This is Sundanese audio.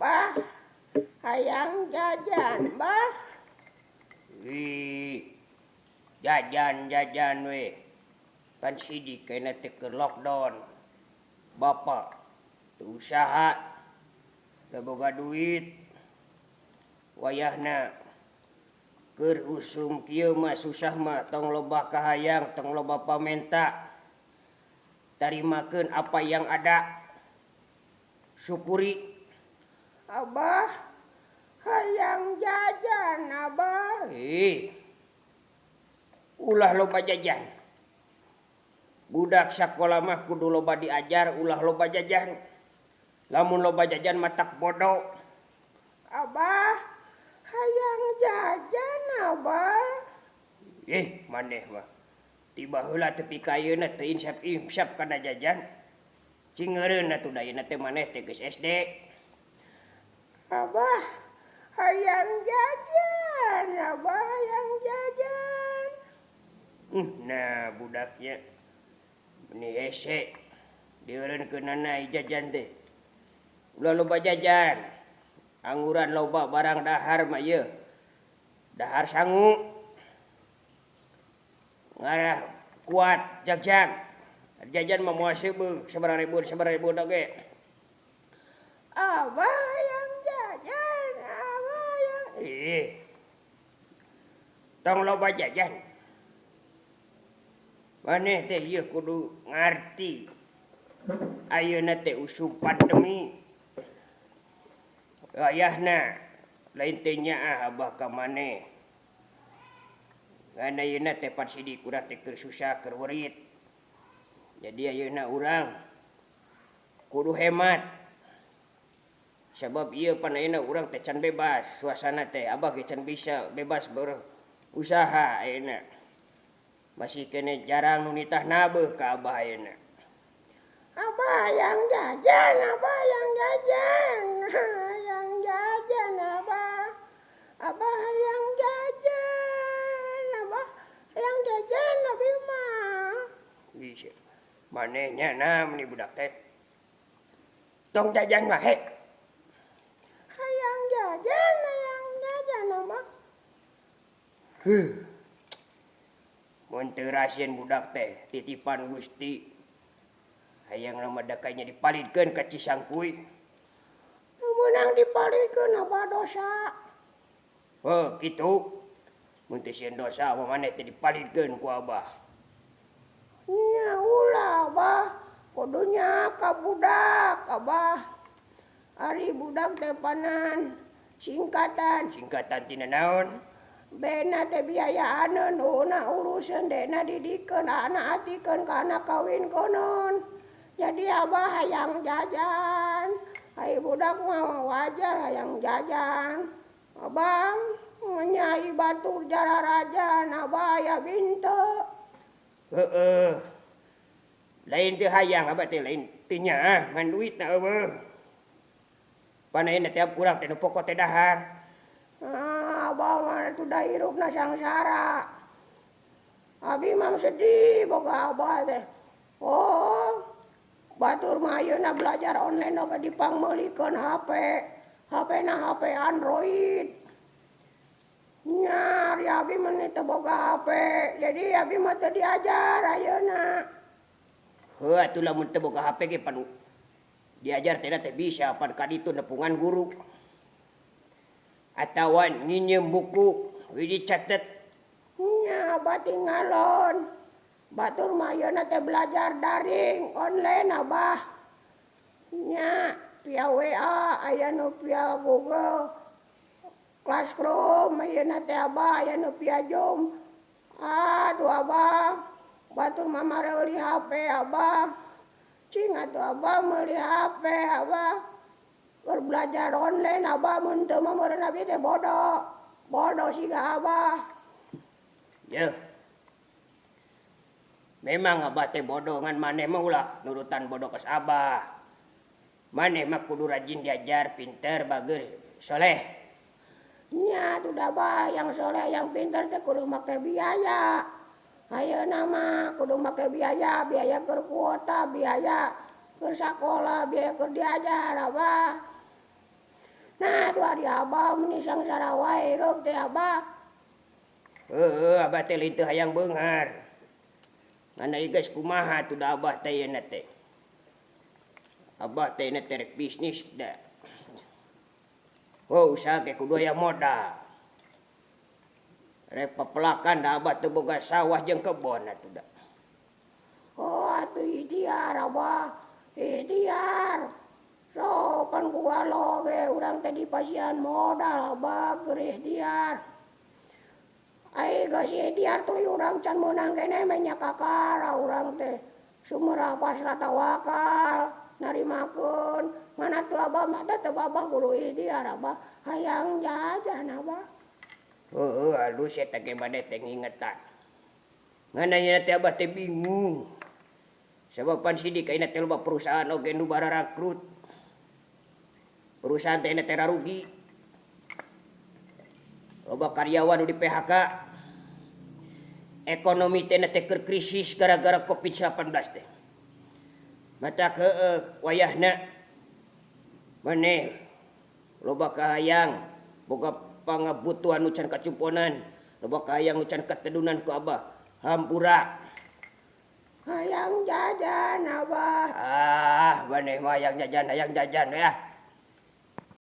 Bah, hayang jajan, bah. Wih, jajan jajan we. Pan sidik kena teh keur lockdown. Bapak teu usaha, teu boga duit. Wayahna keur usum kieu mah susah mah tong loba kahayang, tong loba pamenta. Tarimakeun apa yang ada. Syukuri. Abah, hayang jajan, Abah. Ih. Ulah loba jajan. Budak sakola mah kudu loba diajar, ulah loba jajan. Lamun loba jajan matak bodoh. Abah, hayang jajan, Abah. Ih, maneh mah. Tiba heula tepi ka ayeuna teu insap-insap kana jajan. Cing eureun atuh da ayeuna teh maneh teh geus SD. Abah, hayang jajan, Abah hayang jajan. Nah budaknya meni hese dieureunkeunana jajan teh. Ulah loba jajan. Angguran loba barang dahar mah ieu. Dahar sangu. Ngarah kuat jagjag. Jajan mah moal seubeuk sabaraha ribu oge. Abah hayang jajan, Abah hayang. Ih. Tong loba jajan. Maneh teh ieu kudu ngarti. Ayeuna teh usum pandemi. Wayahna lain teh nyaah Abah ka maneh. Ngan ayeuna teh pan sidik urang teh keur susah keur weurit. Jadi ayeuna urang kudu hemat. Sebab ieu pan ayeuna urang teh can bebas suasana teh Abah ge can bisa bebas berusaha ayeuna. Masih keneh jarang nu nitahna beuh ka Abah ayeuna. Abah hayang jajan, Abah hayang jajan, hayang jajan, Abah. Abah hayang jajan, Abah hayang jajan abi mah. Ih, maneh nya na meni budak teh. Tong jajan wae. Hayang jajan, Abah. Heuh. Mun teu rasieun budak teh titipan Gusti. Hayang mah dakanya dipalidkeun ka Cisangkuy. Teu meunang dipalidkeun Abah dosa. Heuh, kitu. Mun teu sieun dosa mah maneh teh dipalidkeun ku Abah. Nya ulah Abah, kudunya ka budak Abah. Ari budak teh panan singkatan. Singkatan tina naon? Bena teh biayaaneun, una uruseun, dena didikeun, anak atikeun, ka anak kawinkeunun. Jadi Abah hayang jajan. Ai budak mah wajar hayang jajan. Abah menyai batur jararajan, Abah aya binte. Heeh. Lain teu hayang Abah teh lain teu nyaah ngan duitna eueuh. Pan ayeuna teh urang teh nu pokok teh dahar. Ah, Abah mah atuh da hirupna sangsara. Abi mah sedih boga Abah teh. Oh, batur mah ayeuna belajar online oge dipangmeulikeun HP. HP-na HP Android. Nya ari abi mah teu boga HP. Jadi abi mah teu diajar ayeuna. Heuh atuh lamun teu boga HP ge pan diajar teh teh bisa pan ka ditu nepungan guru. Atawa nginjem buku we dicatet. Nya Abah tinggalon. Batur mah ayeuna teh belajar daring online Abah. Nya via WA aya nu via Google Classroom ayeuna teh Abah aya nu via Zoom. Aduh Abah, batur mah mareuli HP Abah. Cing atuh Abah meuli HP Abah. Keur belajar online Abah mun teu mah meureun abi teh bodoh. Bodoh siga Abah. Yeuh. Memang Abah teh bodoh ngan maneh mah ulah nurutan bodoh kos Abah. Maneh mah kudu rajin diajar, pinter, bager, soleh. Nya atuh da Abah yang soleh yang pinter teh kudu make biaya. Ayeuna mah kudu make biaya, biaya keur kuota, biaya keur sakola, biaya keur diajar Abah. Nah atuh ari abah meni sangsara wae hirup teh abah. Heueuh abah teh lain teu hayang beunghar. Ngan ieu geus kumaha atuh da abah teh ayeuna teh. Abah teh ayeuna teh rek bisnis da. Oh usaha ge kudu aya modal. Rek pepelakan da abah teu boga sawah jeung kebon atuh da. Oh atuh ikhtiar abah, ikhtiar. So pan ku alo ge urang teh dipasihan modal abah keur ikhtiar. Ai geus ikhtiar tuluy urang can meunang keneh mah nya kakara urang teh. Sumerah pasrah tawakal narimakeun. Ngan atuh abah mah tetep abah kudu ikhtiar abah. Hayang jajan abah. Heueuh alus eta ge maneh teh ngingetan. Ngan ayeuna teh abah teh bingung. Sabab pan sidik ayeuna teh loba perusahaan oge nu bararangkrut. Perusahaan teh ayeuna teh rarugi. Loba karyawan nu di PHK. Ekonomi teh ayeuna teh keur krisis gara-gara Covid-19 teh. Matak heueuh wayahna maneh loba kahayang boga pangabutuhan nu can kacumponan, loba kahayang nu can katedunan ku abah. Hampura. Hayang jajan abah. Ah, maneh mah hayang jajan ya.